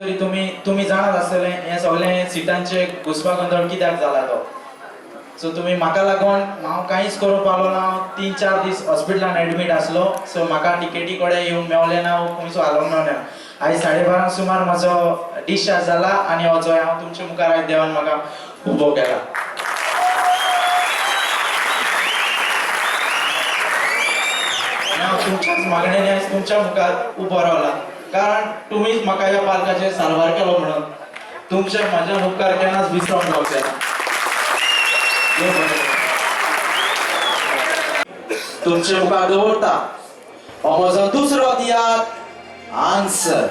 तरी तुम्ही तुम्ही जाणात आसतले हें सगळें सिटांचे घुसपागोंदळ कित्याक जाला तो. सो तुमी म्हाका लागून हांव कांयच करूंक पावलो ना. हांव 3-4 दीस हॉस्पिटलान एडमीट आसलो. सो म्हाका टिकेटी कडेन येवंक मेवलें ना, खंयच हालोवंक मेवलें ना. आयज 12:30 सुमार म्हजो डिस्चार्ज जाला आनी हो जो हांव तुमचे मुखार आयज देवान म्हाका उबो केला. हांव तुमच्याच मागण्यान आयज तुमच्या मुखार उबो रावला, कारण तुमीच म्हाका ह्या पालकाचेर साल्वार केलो म्हणून तुमच्या म्हज्या मुखार केन्नाच विसरोंक जावचें ना. तुमचे मुखार दवरता हो म्हजो दुसरो दियात आन्सर.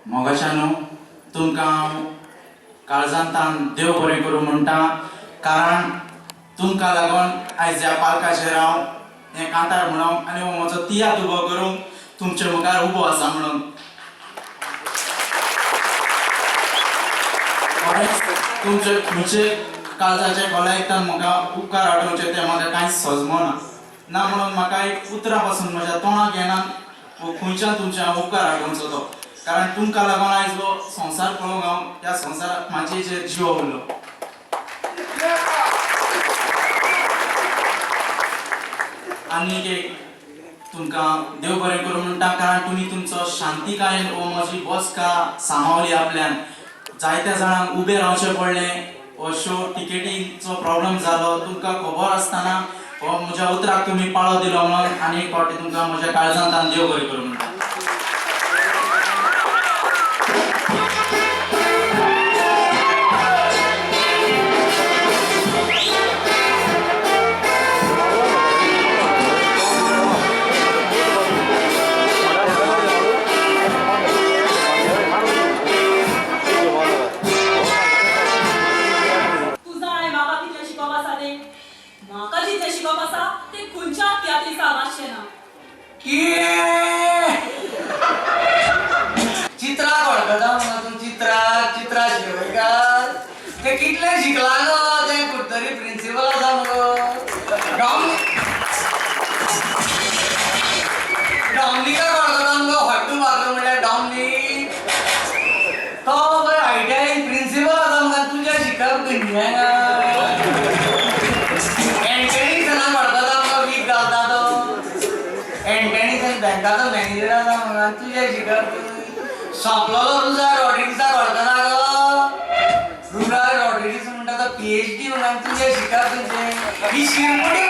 मोगाच्यानो तुमकां हांव काळजांतान देव बरें करूं म्हणटा, कारण तुमकां लागून आयज ह्या पालकाचेर हांव हें कांतार म्हणूंक आनी हो म्हजो तियात्र उबो करूंक तुमचे मुखार उबो आसा म्हणून. खरेंच तुमचे खंयचे काळजाचे खोलायेंतल्यान म्हाका उपकार आठोवचे ते म्हाका कांयच सजमना ना, म्हणून म्हाका एक उतरां पासून म्हज्या तोंडाक येना खंयच्यान तुमचे हांव उपकार आठोवचो तो, कारण तुमकां लागून आयज हो संवसार पळोवंक हांव ह्या संवसाराक माचयेचेर जिवो उरलो. आनीक एक तुमकां देव बरें करूं म्हणटा, कारण तुमी तुमचो शांतिकायेन हो म्हजी बसका सांबावली. आपल्यान जायत्या जाणांक उबें रावचें पडलें, हो शो टिकेटीचो प्रॉब्लम जालो, तुमकां खबर आसतना हो म्हज्या उतराक तुमी पाळो दिलो म्हणून आनी एक फावटी तुमकां म्हज्या काळजांतल्यान देव बरें करूं म्हणटा. चित्रा वळखता मुगो तूं? चित्रा चित्रा शिवयकार तें कितलें शिकलां गो तें, कुडतरी प्रिंसिपल आसा मुगो. डॉमनिका वळखता मुगो, हट्टू बाकरो म्हणल्यार डॉमनीक, तो पळय आयटीआयन प्रिंसिपल आसा मुगो. तुजें शिकप खंयचें? एंटनी सनाक वळखता मुगो, वीक घालता तो. एंटनी सन बँकाचो मॅनेजर आसा मुगो. तुजें शिकप सोंपलोलो रुजार रॉड्रिग्साक वळखना गो? रुजार रॉड्रिग्स म्हणटा तो PhD मुगो. तुजें शिकप खंयचें? ही शिरपुटी